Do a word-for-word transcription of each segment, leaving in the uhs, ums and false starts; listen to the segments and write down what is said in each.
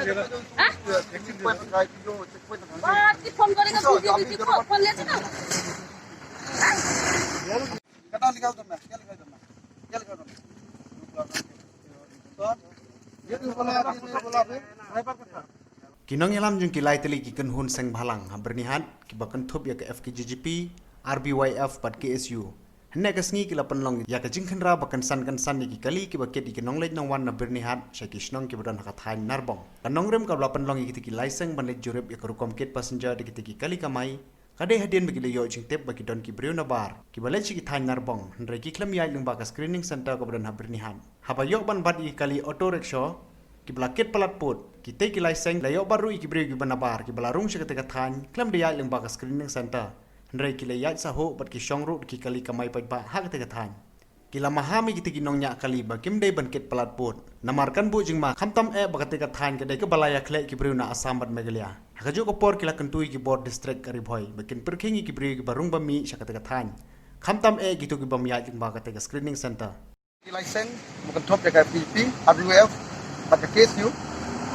Ba ki phone kore ka video ki phone phone le na. Ki nongïalam jong ki lai tylli ki kynhun seng bhalang ha Byrnihat kiba kynthup ïa ka F K J G P, R B Y F bad K S U, hynne ka sngi ki la pynlong ïa ka jingkhynra ba kynsan kynsan ïa ki kali kiba kit ïa ki nongleit nongwan na Byrnihat sha ki shnong kiba don ha ka thaiñ Narbong. Ka nongrim kaba la pynlong ïa kita ki lai seng ban leit jurip ïa ka rukom kit passenger da kita ki kali kamai ka dei hadien ba ki la ïoh jingtip ba ki don ki briew nabar kiba leit sha ki thaiñ Narbong, hynrei ki khlem ïaid lyngba ka screening center kaba don ha Byrnihat. Haba ïoh ban bat ïa ki kali auto rickshaw kiba la kit palat pud, kitei ki lai seng la ïoh bat ruh ïa ki briew kiba nabar kiba la rung sha katei ka thaiñ khlem da ïaid lyngba ka screening center, hynrei ki la ïaid sahuh bad ki shong ruh da ki kali kamai paidbah ha katei ka thaiñ. Ki la maham ïa kitei ki nongñiah kali ba kim dei ban kit palat pud, namar kan buh jingma khamtam eh ba katei ka thaiñ ka dei kaba la ïakhleh ki briew na Assam bad Meghalaya. Ha kajuh ka por ki la kyntu ïa ki bor district ka Ri Bhoi ba kin pyrkhing ïa ki briew kiba rung ba mih sha katei ka thaiñ, khamtam eh kito ki bym ïaid lyngba katei ka screening center. Ki lai seng ba kynthup ïa ka F K J P, R B Y F bad ka K S U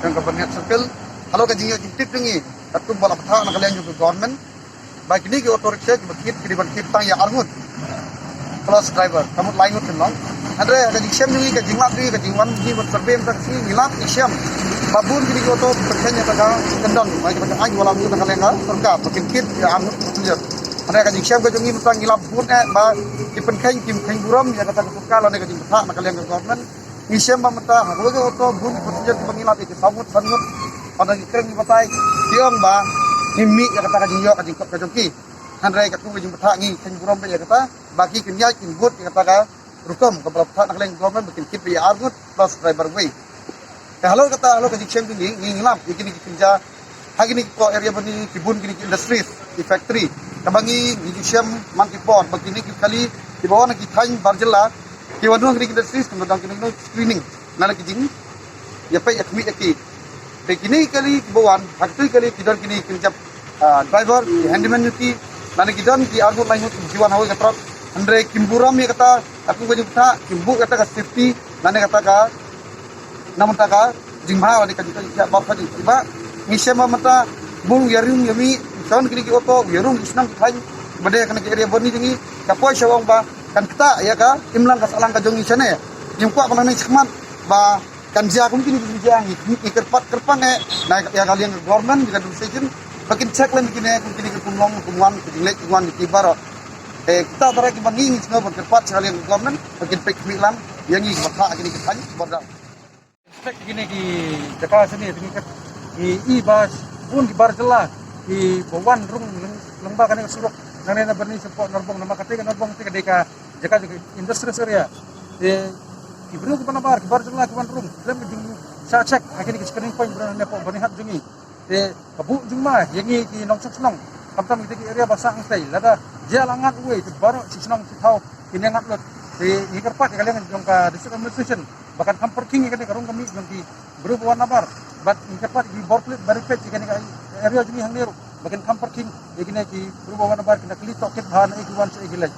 jong ka Byrnihat Circle, halor ka jingïoh jingtip jong ngi, katkum ba la bthah na ka liang jong ka government ba kine ki auto rickshaw kiba kit ki dei ban kit tang ïa arngut plus driver, ka mut lai ngut kan long. Hynrei ha ka jingshem jong ngi, ka jinglap jong ngi, ka jingwan jong ngi ban survey mynta ka sngi, ngi lap ngi shem ba bun kine ki auto ki pynkheiñ ïa kata ka kyndon ba ki pynkheiñ, ai, ki wallam ki na ka liang ka sorkar ba kin kit ïa arngut passenger. Hynrei ha ka jingshem ka jong ngi mynta ngi lap bun eh ba ki pynkheiñ kim kheiñ burom ïa kata ka sorkar lane ka jingbthah na ka liang ka government. Ngi shem ba mynta ha kawei ka auto bun ki passenger kiba ngi lap ïa ki saw ngut san ngut. Haba ngi kren ngi batai, ki ong ba ngim mih ïa kata ka jingïoh ka jingkot ka jong ki. Hynrei katkum ka jingbthah ngi kheiñ burom bha ïa kata ba ki kin ïaid kin bud ïa kata ka rukom kaba la bthah na ka liang government ba kin kit beit ïa arngut plus driver wei. Te halor kata, halor ka jingshem jong ngi, ngi lap ïa kine ki kynja ha kine ki core area bad kine ki bun kine ki industries, ki factory. Kaba ngi, ngi ju shem man ki por ba kine ki kali kiba wan na ki thaiñ bar jylla kiba wan na kine ki industries, kiba don kine ki screening, na ki jingïapeit ïakhmih ïa ki. Te kine ki kali kiba wan ha kito ki kali ki don kine ki kynja, ah, driver, ki handyman jong ki, lane ki don ki arngut laingut ki wan ha kawei ka truck. Hynrei kim burom ïa kata, katkum ka jingbthah, kim buh ïa kata ka safety lane kata ka, na mynta ka jingma lane ka jingkit ïa bor ka jingkit ba ngi shem ba mynta bun ïa rung ïa mih, shong kine ki auto, ïa rung ki shnong ki thaiñ ba dei ha kane ka area Byrnihat jong ngi, ka poi sha ong ba kan ktah ïa ka imlang ka sahlang ka jong ngi shane. Ngim kwah ba nang nang shakhmat ba kan jia kum kine ki jia, ngi, ngi kyrpad kyrpang eh na ïa ka liang ka government, ïa ka administration ba kin check lem kine kum kine ki kumlong kumwan, ki jingleit kumwan ki baroh. Eh, kita tara kiba ngi, ngi sngewbha ban kyrpad sha ka liang ka government ba kin peit khmih lang ïa ngi kiba thah kine ki thaiñ border. Inspect kine ki jaka shane, te ngi kat, ngi i ba bun ki bar jylla kiba wan rung lyng-, lyngba kane ka surok nangne na Byrnihat shapoh Narbong, namar katei ka Narbong te ka dei ka jaka jong ka industrious area. Te ki briew kiba nabar, ki bar jylla ki wan rung, khlem ka jingshah check ha kine ki screening point ba don hangne hapoh Byrnihat jong ngi. Te ka buh jingma ïa ngi ki nongshong shnong, khamtam kita ki area ba sah hangtai, lada jia la ngat uwei te baroh shi shnong shi thaw kin ïa ngat lut. Te ngi kyrpad ïa ka liang jong ka district administration ba kan kham pyrkhing ïa kane ka rung ka mih jong ki briew ba wan nabar. Bad ngi kyrpad ïa ki bor pulit barricade ïa kane ka area jong ngi hangne ruh ba kin kham pyrkhing ïa kine ki briew ba wan nabar, kin da kylli tohkit bha na ei ki wan sha ei ki leit.